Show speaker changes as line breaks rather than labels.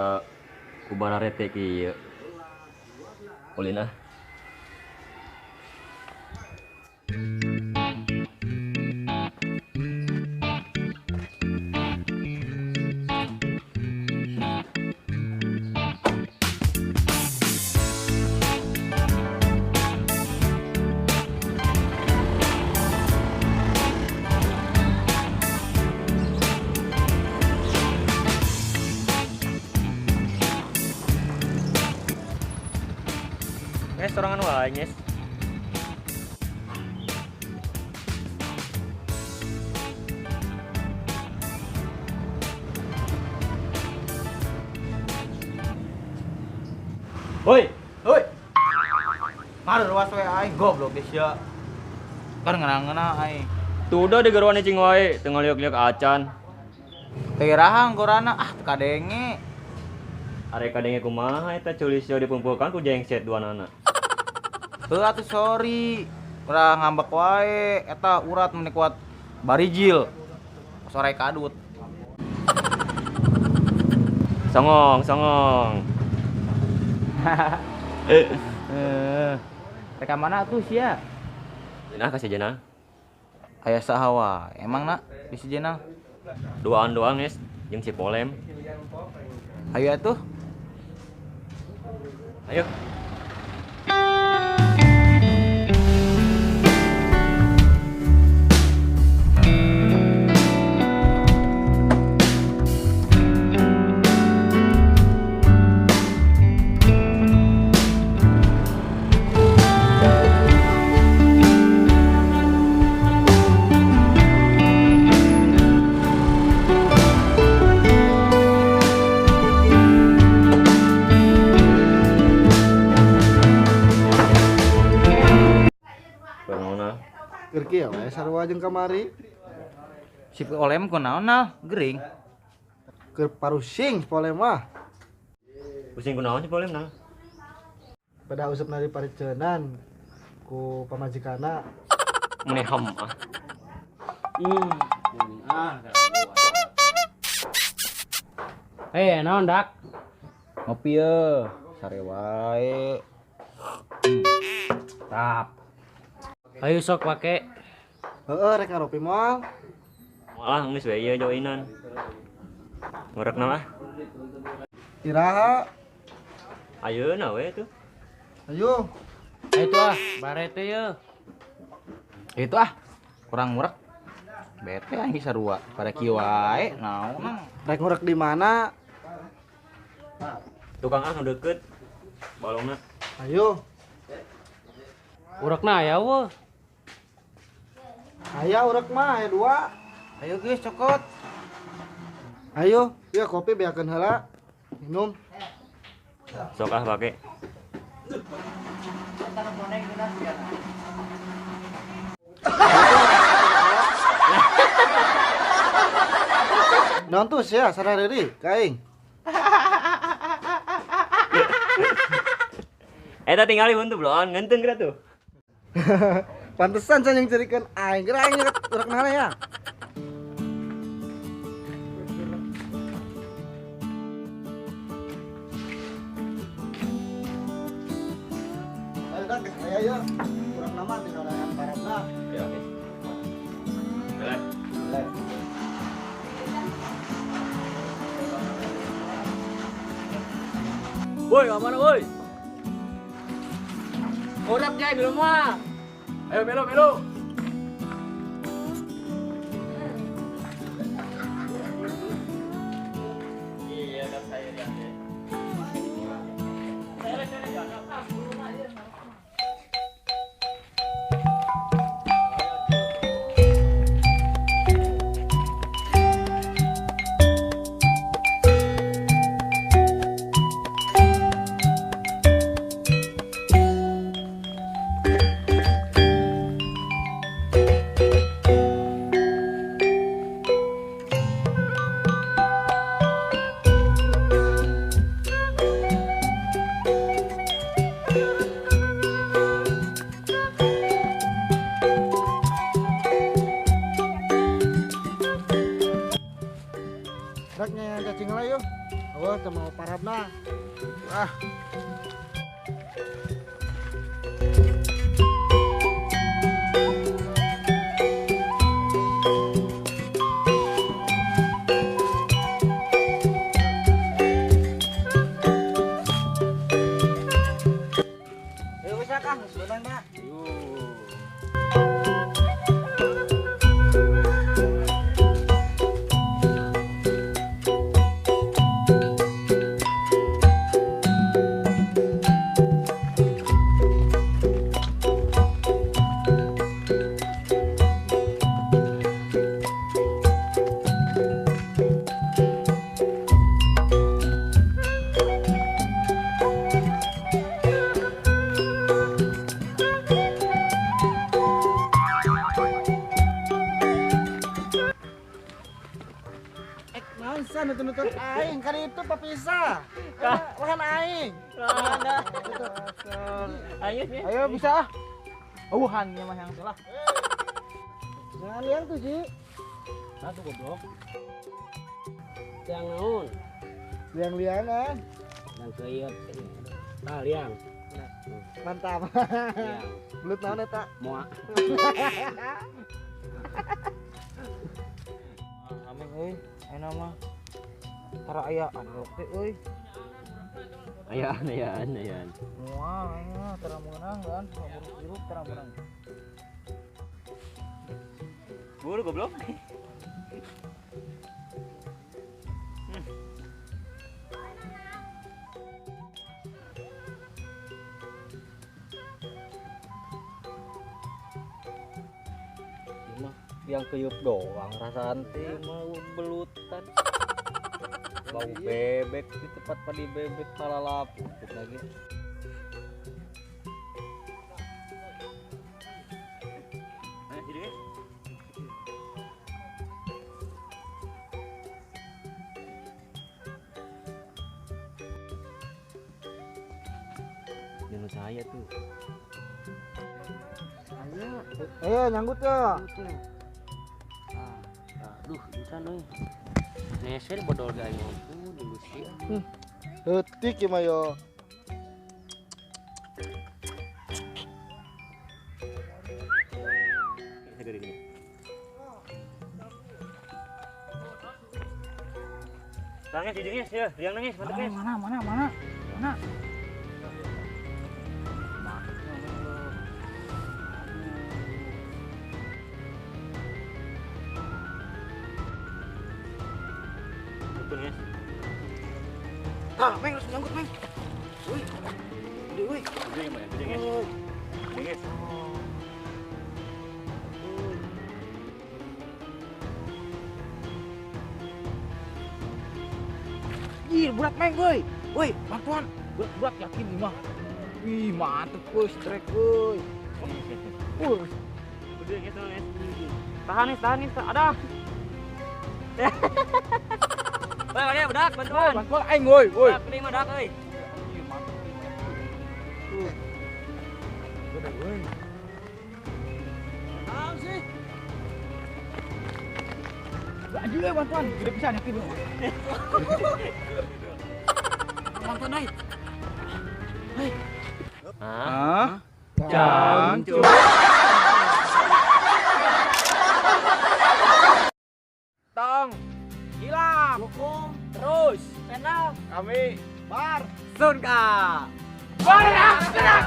Digoda ku bararete kieu. Ulin ah. Nges sorangan wae, Nges. Woi,
Hoi. Mari ruas we aing goblok geus sia. Kan ngeunah-ngeunah aing.
Tuh udah digeruan cing wae, teu ngaliuk-liuk acan.
Teu rahang gorana ah teu kadenge.
Arek kadenge kumaha eta culis sia dipungpulkan ku jengset duanana.
Heuh atuh sorry. Urang ngambek wae eta urat meni kuat barijil. Sore kadut.
Songong, songong.
Rek ka mana atuh sia?
Jenah ka si Jenal.
Aya saha wae emang na di si Jenal?
Duaan doang Nges jeung si Polem.
Ayo atuh.
Ayo.
Keur kieu we sarua jeung kamari.
Si Polem kunaon nal? Gering.
Keur parusing si Polem mah.
Pusing kunaon si Polem nal?
Pada usupna dipariceunan ku pamajikanna.
Menehem ah.
Ah.
Naon dak?
Ngopi ye, sare wae.
Tap. Ayo sok pake.
Heeh, rek ngaropi moal.
Moal geus we ieu joinan. Ngurekna lah.
Iraha.
Ayeuna we tuh.
Ayo.
Ayo tuh ah, barete ye.
Itu ah, kurang ngurek. Bete aing sarua, pada kieu wae naon.
Rek ngurek di mana?
Tukang ah nu deukeut. Balongna.
Ayo.
Urekna aya eueuh.
Aya urek mah aya dua.
Ayo geus cokot.
Ayo, ya kopi beakeun heula. Minum.
Sok ah pake.
Naon tuh sia sarareri ka aing.
Eta tingali huntu bloon ngeunteung geura tuh.
Pantesan can yang cerikeun aing geura aing urek mana ya. Ayo dak, ayo ayo. Urang nama di sorangan parabna.
Ya oke. Boleh.
Boleh.
Woi, ka mana woi? Urap jai belum mah. Ayo melo melo.
Iya, kan saya lihat deh.
Oh, teu mau parabna. Ah. Ayo bisa kah? Sebenarnya. Nutut aing kali itu papisa. Lahan aing.
Ayo bisa ah. Auhan mah yang salah.
Jangan liang tuh, Ji.
Satu goblok. Liang naon?
Liang-liangan.
Liang keuyeup. Tah liang.
Mantap.
Liang.
Belut naon eta?
Moa.
Amin euy, ayeuna mah tara aya andok teh euy.
Ayaan, ayaan, ayaan.
Moal aing mah tara meunang kan, buruk-buruk tara meunang.
Buru goblok. Mah yang keyup doang rasaan teh mau belutan. Bau bebek di tempat padi bebek kalalap lagi. Ayo sini. Jangan saya tuh.
Ayo nyangkut ya.
Aduh, insan euy. Neser bodol gak mampu dulu sih.
Heutik ieu mah yo.
Nangis dijengis ya, liang nangis, mantep nangis.
Mana mana mana? Mana? Tah, Meng, langsung nyangkut, Meng. Woi. Gede, woi.
Gede, Meng. Gede, guys. Gede, guys.
Ih, berat, Meng, woi. Woi, bantuan. Berat, yakin nih mah. Wih, mantep, woi, strike, woi. Woi.
Gede, guys, guys. Tahan nih, tahan nih. Ada. Woi, mana budak, bantuan.
Bantuan aing woi, woi.
Budak, ini mah dak euy.
Tuh. Gede woi.
Naon sih?
Anjing euy bantuan, gede pisan yakin. Bantuan euy. Hei.
Hah?
Jancuk. Tong. Hilang.
Hukum
Terus.
Penal.
Kami
Bar.
Sunka.
Gerak gerak.